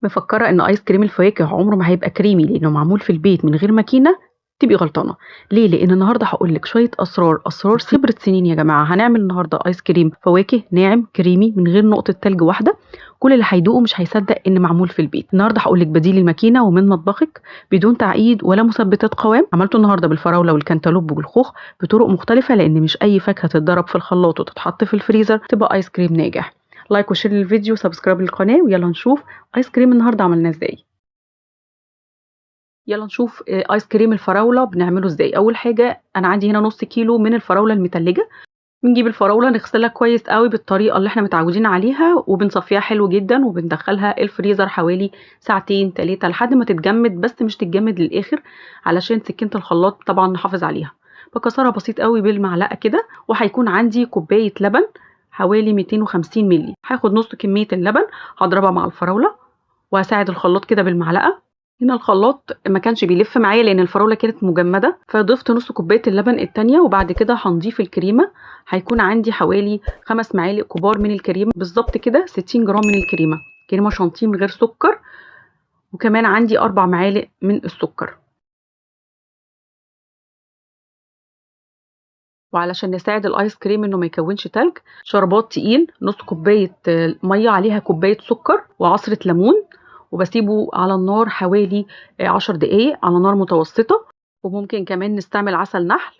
مفكرة ان ايس كريم الفواكه عمره ما هيبقى كريمي لانه معمول في البيت من غير ماكينة؟ تبقي غلطانة. ليه؟ لان النهارده هقول لك شوية اسرار، اسرار خبره سنين يا جماعة. هنعمل النهارده ايس كريم فواكه ناعم كريمي من غير نقطة تلج واحدة، كل اللي هيدوقه مش هيصدق ان معمول في البيت. النهارده هقول لك بديل الماكينة ومن مطبخك بدون تعقيد ولا مثبتات قوام. عملته النهارده بالفراوله والكنتالوب والخوخ بطرق مختلفة، لان مش اي فاكهة تتضرب في الخلاط وتتحط في الفريزر تبقى ايس كريم ناجح. like و share للفيديو، subscribe للقناة، ويلا نشوف ايس كريم النهارده عملناه ازاي. يلا نشوف ايس كريم الفراوله بنعمله ازاي. اول حاجة انا عندي هنا نص كيلو من الفراوله المتلجه. بنجيب الفراوله نغسلها كويس قوي بالطريقة اللي احنا متعودين عليها، وبنصفيها حلو جدا، وبندخلها الفريزر حوالي ساعتين 3 لحد ما تتجمد، بس مش تتجمد للاخر علشان سكينة الخلاط طبعا نحافظ عليها. بكسرها بسيط قوي بالمعلقه كده. وهيكون عندي كوباية لبن حوالي 250 مللي. هاخد نص كمية اللبن هضربها مع الفراوله، وهساعد الخلاط كده بالمعلقه. هنا الخلاط ما كانش بيلف معايا لان الفراوله كانت مجمده، فضفت نص كوباية اللبن التانية. وبعد كده هنضيف الكريمة. هيكون عندي حوالي 5 معالق كبار من الكريمة بالظبط كده، 60 جرام من الكريمة، كريمة شانتيه من غير سكر، وكمان عندي 4 معالق من السكر. وعلشان نساعد الايس كريم انه ما يكونش تلج، شربات تقيل نص كوباية مية عليها كوباية سكر وعصره ليمون، وبسيبه على النار حوالي 10 دقايق على نار متوسطة. وممكن كمان نستعمل عسل نحل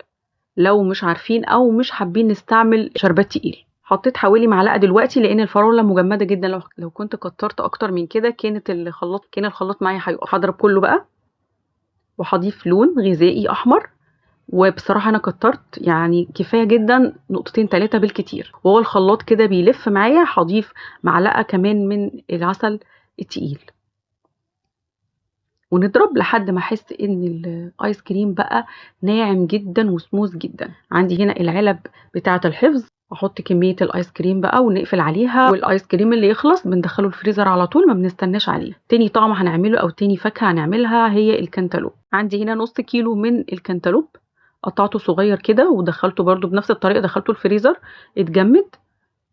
لو مش عارفين او مش حابين نستعمل شربات تقيل. حطيت حوالي معلقة دلوقتي لان الفراولة مجمدة جدا، لو كنت كترت اكتر من كده كان الخلاط معايا هيقف. هضرب كله بقى، وهضيف لون غذائي احمر. وبصراحة انا كترت يعني كفاية جدا، نقطتين 3 بالكتير. وهو الخلاط كده بيلف معايا هضيف معلقة كمان من العسل التقيل، ونضرب لحد ما احس ان الايس كريم بقى ناعم جدا وسموث جدا. عندي هنا العلب بتاعه الحفظ، احط كمية الايس كريم بقى ونقفل عليها، والايس كريم اللي يخلص بندخله الفريزر على طول، ما بنستناش عليه. تاني طعم هنعمله او تاني فاكهة هنعملها هي الكنتالوب. عندي هنا نص كيلو من الكنتالوب، قطعته صغير كده ودخلته برده بنفس الطريقة، دخلته الفريزر اتجمد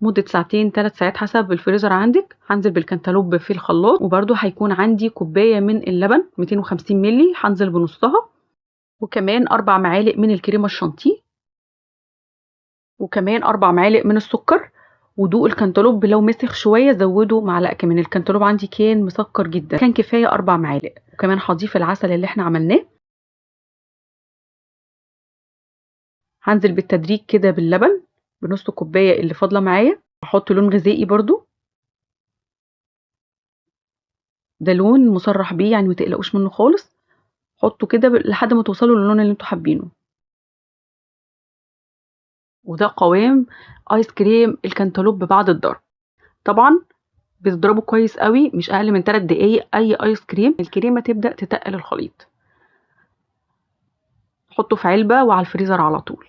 مدة ساعتين 3 ساعات حسب الفريزر عندك. هنزل بالكنتالوب في الخلاط، وبرده هيكون عندي كوباية من اللبن 250 مللي هنزل بنصها، وكمان 4 معالق من الكريمة الشانتيه، وكمان 4 معالق من السكر. ودوق الكنتالوب لو مسخ شوية زودوا معلقة كمان، الكنتالوب عندي كان مسكر جدا، كان كفاية 4 معالق. وكمان هضيف العسل اللي احنا عملناه. هنزل بالتدريج كده باللبن بنص كوباية اللي فاضلة معايا. هحط لون غذائي برضو، ده لون مصرح بيه يعني ما تقلقوش منه خالص. حطوا كده لحد ما توصلوا للون اللي انتوا حابينه. وده قوام ايس كريم الكنتالوب بعد الضرب. طبعا بتضربه كويس قوي، مش اقل من 3 دقايق اي ايس كريم، الكريمة تبدا تتقل الخليط. حطه في علبة وعلى الفريزر على طول.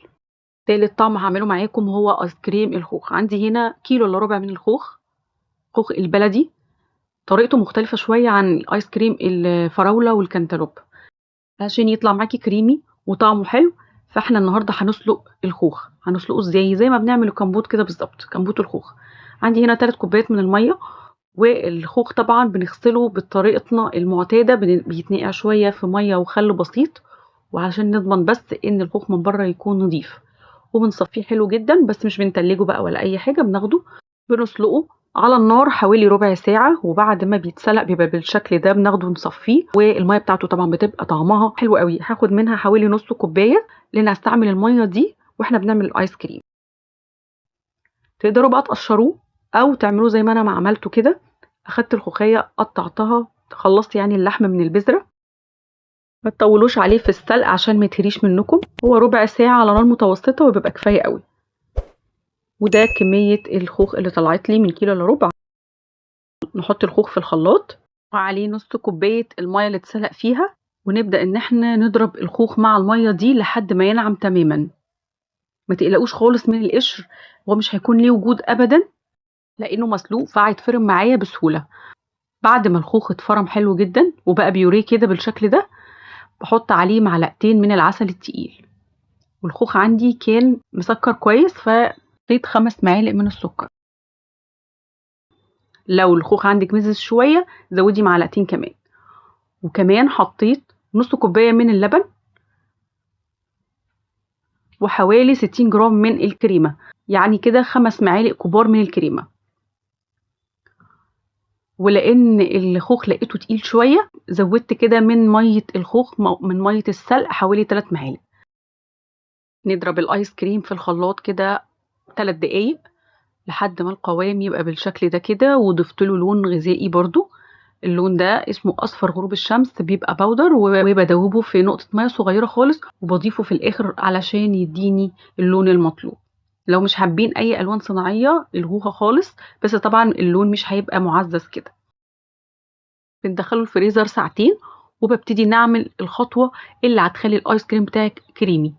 تالت طعم هعمله معاكم هو ايس كريم الخوخ. عندي هنا 1.25 كيلو من الخوخ، خوخ البلدي. طريقته مختلفة شوية عن الايس كريم الفراولة والكنتالوب عشان يطلع معاكي كريمي وطعمه حلو. فاحنا النهاردة هنسلق الخوخ. هنسلقه ازاي؟ زي ما بنعمل الكمبوت كده بالظبط، كمبوت الخوخ. عندي هنا 3 كوبايات من المية، والخوخ طبعا بنغسله بطريقتنا المعتادة، بيتنقع شوية في مية وخل بسيط، وعشان نضمن بس ان الخوخ من بره يكون نظيف. وبنصفيه حلو جدا، بس مش بنتلجه بقى ولا اي حاجة، بناخده بنسلقه على النار حوالي ربع ساعة، وبعد ما بيتسلق بيبقى بالشكل ده، بناخده نصفيه، والمية بتاعته طبعا بتبقى طعمها حلو قوي. هاخد منها حوالي نص كوباية لان هستعمل المية دي واحنا بنعمل الايس كريم. تقدروا بقى تقشروه او تعملوه زي ما انا ما عملته كده. اخدت الخوخيه قطعتها، خلصت يعني اللحم من البذرة. ما تطولوش عليه في السلق عشان ما يتهريش منكم، هو ربع ساعة على نار متوسطة وبيبقى كفاية قوي. وده كمية الخوخ اللي طلعت لي من 1.25 كيلو. نحط الخوخ في الخلاط وعليه نص كوباية المية اللي اتسلق فيها، ونبدأ ان احنا نضرب الخوخ مع المية دي لحد ما ينعم تماما. ما تقلقوش خالص من القشر، هو مش هيكون ليه وجود ابدا لانه مسلوق، فهيتفرم معايا بسهولة. بعد ما الخوخ اتفرم حلو جدا وبقى بيوريه كده بالشكل ده، بحط عليه معلقتين من العسل التقيل. والخوخ عندي كان مسكر كويس، فحطيت 5 معالق من السكر. لو الخوخ عندك مزز شوية زودي معلقتين كمان. وكمان حطيت نص كوباية من اللبن وحوالي 60 جرام من الكريمة، يعني كده 5 معالق كبار من الكريمة. ولان الخوخ لقيته تقيل شوية زودت كده من مية الخوخ، من مية السلق، حوالي 3 معالق. نضرب الايس كريم في الخلاط كده 3 دقايق لحد ما القوام يبقى بالشكل ده كده. وضفت له لون غذائي برضو، اللون ده اسمه اصفر غروب الشمس، بيبقى powder، وبدوبه في نقطة مية صغيرة خالص وبضيفه في الاخر علشان يديني اللون المطلوب. لو مش حابين اي الوان صناعية الغوها خالص، بس طبعا اللون مش هيبقى معزز كده. بندخله الفريزر ساعتين، وببتدي نعمل الخطوة اللي هتخلي الايس كريم بتاعك كريمي.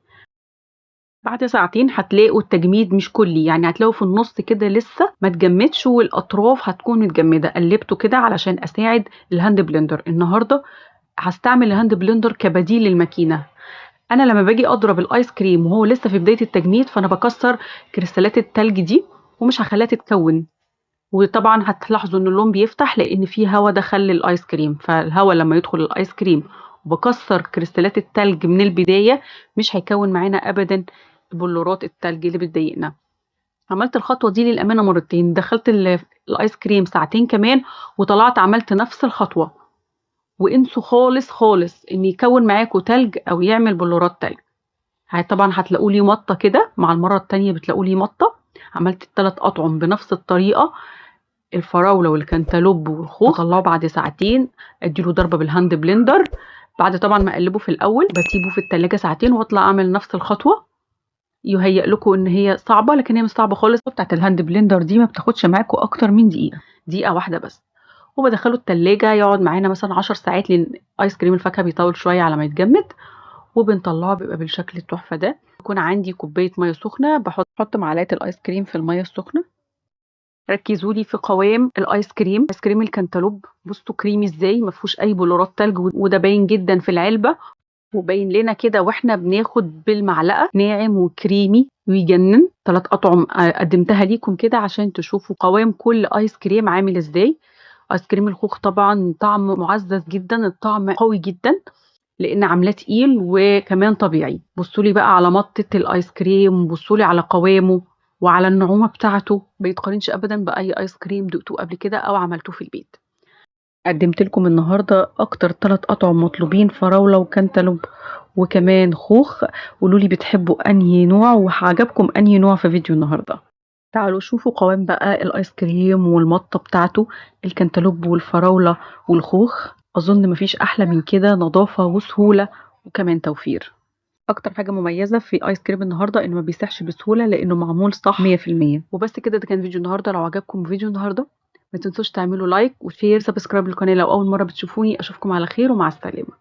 بعد ساعتين هتلاقوا التجميد مش كلي، يعني هتلاقوا في النص كده لسه ما تجمدش والاطراف هتكون متجمده. قلبته كده علشان اساعد ال hand blender. النهارده هستعمل ال hand blender كبديل للماكينه. انا لما باجي اضرب الايس كريم وهو لسه في بداية التجميد فانا بكسر كريستالات التلج دي ومش هخليها تتكون. وطبعا هتلاحظوا ان اللون بيفتح لان فيه هواء دخل للايس كريم، فالهواء لما يدخل الايس كريم وبكسر كريستالات التلج من البداية مش هيكون معانا ابدا بلورات التلج اللي بتضايقنا. عملت الخطوة دي للامانة مرتين، دخلت الايس كريم ساعتين كمان وطلعت عملت نفس الخطوة. وانسوا خالص خالص ان يكون معاكوا تلج او يعمل بلورات تلج. طبعا هتلاقوا لي مطه كده، مع المرة الثانية بتلاقوا لي مطه. عملت ال3 اطعم بنفس الطريقة، الفراوله والكنتالوب والخوخ. طلعه بعد ساعتين، اديله ضربه بال hand blender، بعد طبعا ما اقلبه في الاول بسيبه في التلاجة ساعتين واطلع اعمل نفس الخطوة. يهيئ لكم ان هي صعبة لكن هي مش صعبة خالص. بتاعت ال hand blender دي ما بتاخدش معاكم اكتر من دقيقة، دقيقة واحدة بس. وبدخله التلاجة يقعد معانا مثلا 10 ساعات، لان ايس كريم الفاكهة بيطول شوية على ما يتجمد. وبنطلعه بيبقى بالشكل التحفة ده. يكون عندي كوباية مية سخنة، بحط معلقه الايس كريم في المية السخنة. ركزوا لي في قوام الايس كريم، ايس كريم الكنتالوب بصوا كريمي ازاي، ما فيهوش اي بلورات تلج، وده باين جدا في العلبة وباين لنا كده واحنا بناخد بالمعلقه، ناعم وكريمي ويجنن. 3 اطعم قدمتها ليكم كده عشان تشوفوا قوام كل ايس كريم عامل ازاي. ايس كريم الخوخ طبعا طعم معزز جدا، الطعم قوي جدا لان عاملاه تقيل وكمان طبيعي. بصوا لي بقى على مطه الايس كريم، بصوا لي على قوامه وعلى النعومه بتاعته، ما يتقارنش ابدا باي ايس كريم دقتوه قبل كده او عملتوه في البيت. قدمت لكم النهارده اكتر 3 اطعم مطلوبين، فراوله وكنتالوب وكمان خوخ. قولوا لي بتحبوا انهي نوع وعجبكم انهي نوع في فيديو النهارده. تعالوا شوفوا قوام بقى الايس كريم والمطه بتاعته، الكنتالوب والفراوله والخوخ. اظن مفيش احلى من كده، نظافة وسهولة وكمان توفير. اكتر حاجة مميزة في ايس كريم النهارده انه ما بيسحش بسهولة لانه معمول صح 100%. وبس كده، ده كان فيديو النهارده. لو عجبكم فيديو النهارده ما تنسوش تعملوا like و share، subscribe للقناة لو اول مرة بتشوفوني. اشوفكم على خير ومع السلامة.